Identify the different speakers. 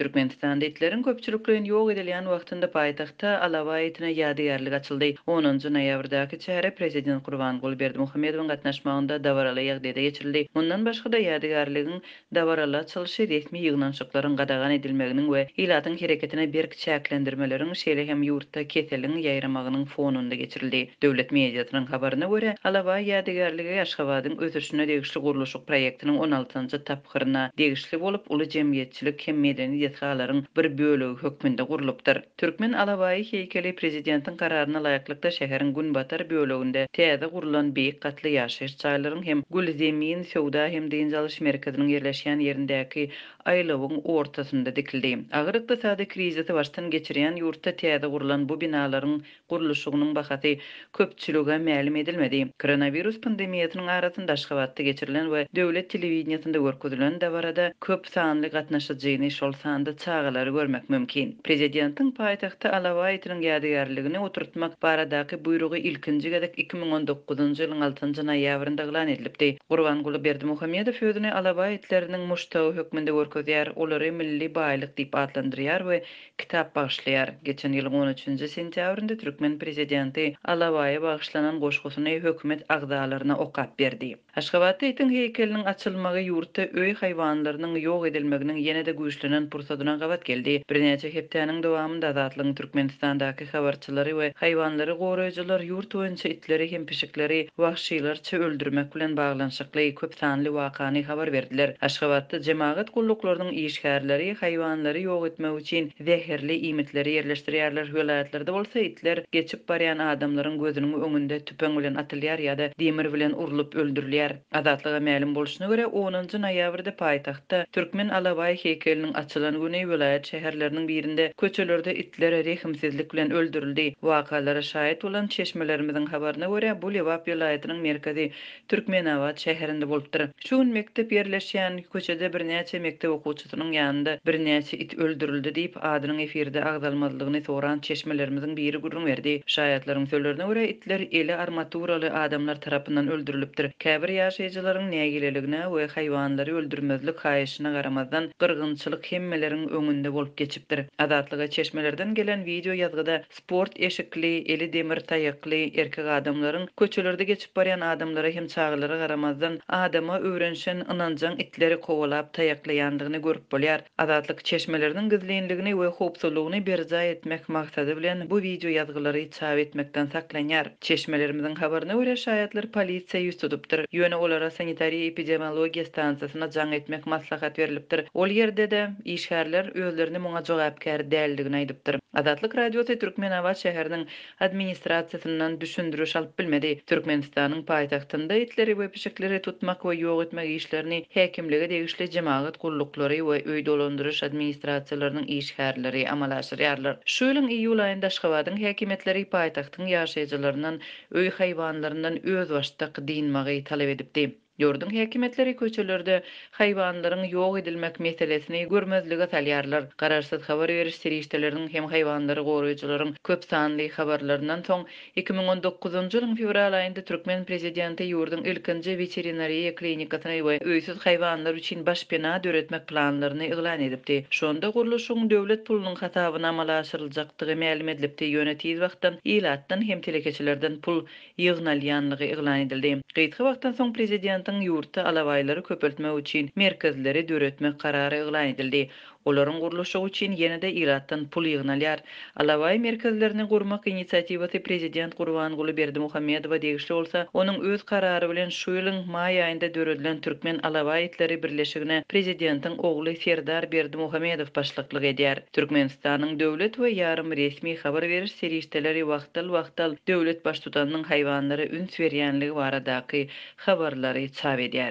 Speaker 1: Türkmenistanda itleriň köpçülikleýin ýok edilýän wagtynda paýtagtda alabaý itine ýadygärlik açyldy. Onunjy noýabrdaky çäre prezident Gurbanguly Berdimuhamedowyň gatnaşmagynda dabaraly ýagdaýda geçirildi. Mundan başga-da, ýadygärligiň dabaraly açylyşy resmi ýygnanyşyklaryň gadagan edilmeginiň we ilatyň hereketine berk çäklendirmeleriň, şeýle hem ýurtda keseliň ýaýramagynyň fonunda geçirildi. Döwlet mediasynyň habaryna görä, Alabaý ýadygärligi Aşgabadyň ösüşine degişli gurluşyk proýektiniň on altynjy tapgyryna degişli bolup, uly jemgyýetçilik hem medeni desgalaryň bir bölegi hökmünde gurlupdyr. Türkmen alabaýy heýkeli prezidentiň kararyna laýyklykda şäheriň günbatar böleginde täze gurlan beýik gatly ýaşaýyş jaýlaryň hem Gül Zemin söwda hem dynç alyş merkeziniň ýerleşýän ýerindäki aýlawyň ortasynda dikildi. Agyr ykdysady krizisi başdan geçirýän ýurtda täze gurlan bu binalaryň gurluşygynyň bahasy köpçülige mälim edilmedi. Koronawirus pandemiýasynyň arasynda Aşgabatda geçirilen we döwlet telewideniýesinde görkezilen dabarada köp sanly gatnaşyjyny, şol sanda çagalary görmek mümkin. Prezidentiň paýtagtda alabaý itiniň ýadygärligini oturtmak baradaky buýrugy ilkinji gezek 2019-njy ýylyň altynjy noýabrynda yglan edilipdi. Gurbanguly Berdimuhamedow özüni alabaý itleriniň muşdagy hökmünde görkezýär, olary milli baýlyk diýip atlandyrýar we kitap bagyşlaýar. Geçen ýylyň on üçünji sentýabrynda türkmen prezidenti Alabaýa bagyşlanan goşgusyny hökümet agzalaryna okap berdi. Aşgabatda itiň heýkeliniň açylmagy ýurtda öý haýwanlarynyň ýok edilmeginiň ýene-de güýçlenen pursadyna gabat geldi. Birnäçe hepdäniň dowamynda Azatlygyň Türkmenistandaky habarçylary we haýwanlary goraýjylar ýurt boýunça itleri hem pişikleri wagşylarça öldürmek bilen baglanyşykly köp sanly wakany habar berdiler. Aşgabatda jemagat gulluklarynyň işgärleri haýwanlary ýok etmek üçin zäherli iýmitleri ýerleşdirýärler, welaýatlarda bolsa itler geçip barýan adamlaryň gözüniň öňünde tüpeň bilen atylýar ýa-da demir bilen urlup öldürilýär. Azatlyga mälim bolşuna görä, onunjy noýabrda paýtagtda türkmen alabaý heýkeliniň açylan güni welaýat şäherleriniň birinde köçelerde itler rehimsizlik bilen öldürildi. Wakalara şaýat bolan çeşmelerimiziň habaryna görä, bu Lebap welaýatynyň merkezi Türkmenabat şäherinde bolupdyr. Şu gün mekdep ýerleşýän köçede birnäçe mekdep okuwçysynyň ýanynda birnäçe it öldürildi diýip, adynyň efirde agzalmazlygyny soran çeşmelerimiziň biri gürrüň berdi. Şaýatlaryň sözlerine görä, itler eli armaturaly adamlar tarapyndan öldürilipdir. Käbir ýaşaýjylaryň nägileligine we haýwanlary öldürmezlik haýyşyna garamazdan, gyrgynçylyk hemmeleriň öňünde bolup geçipdir. Azatlyga çeşmelerden gelen wideo ýazgyda Sport eşikli, eli demir taýakly erkek adamlaryň köçelerde geçip barýan adamlara hem çagalara garamazdan, adama öwrenişen ynanjaň itleri kowalap taýaklaýandygyny görüp bolýar. Azatlyk çeşmeleriniň gizlinligini we howpsuzlygyny berjaý etmek maksady bilen bu wideo ýazgylary çap etmekden saklanýar. Çeşmelerimiziň habaryna görä, şaýatlar polisiýa ýüz tutupdyr. Ýöne olara sanitariýa-epidemiologiýa stansiýasyna jaň etmek maslahat berlipdir. Ol ýerde-de işgärler özlerini muňa jogapkär däldigini aýdypdyr. Azatlyk Radiosy Türkmenabat şäheriniň administrasiýasyndan düşündiriş alyp bilmedi. Türkmenistanyň paýtagtynda itleri we pişikleri tutmak we ýok etmek işlerini häkimlige degişli jemagat gulluklary we öý dolandyryş administrasiýalarynyň işgärleri amala aşyrýarlar. Şu ýylyň iýul aýynda Aşgabadyň häkimiýetleri paýtagtyň ýaşaýjylaryndan öý haýwanlaryndan özbaşdak dynmagy talap edipdi. Ýurduň häkimiýetleri köçelerde haýwanlaryň ýok edilmek meselesini görmezlige salýarlar. Garaşsyz habar beriş serişdeleriniň hem haýwanlary goraýjylaryň köp sanly habarlaryndan soň, 2019-njy ýylyň fewral aýynda türkmen prezidenti ýurduň ilkinji weterinariýa klinikasyny we öýsüz haýwanlar üçin başpena döretmek planlaryny yglan edipdi. Şonda gurluşygyň döwlet pulunyň hasabyna amala aşyryljakdygy mälim edilipdi, ýöne tiz wagtdan ilatdan hem telekeçilerden pul ýygnalýanlygy yglan edildi. Gysga wagtdan soň prezidentiň ýurtda alabaýlary köpeltmek üçin merkezleri döretmek karary yglan edildi. Olaryň gurluşygy üçin ýene-de ilatdan pul ýygnalýar. Alabaý merkezlerini gurmak inisiatiwasy prezident Gurbanguly Berdimuhamedowa degişli bolsa, onuň öz karary bilen şu ýylyň maý aýynda döredilen Türkmen alabaý itleri birleşigine prezidentiň ogly Serdar Berdimuhamedow başlyklyk edýär. Türkmenistanyň döwlet we ýarym resmi habar beriş serişdeleri wagtal-wagtal döwlet baştutanynyň haýwanlara üns berýänligi baradaky habarlary çap edýär.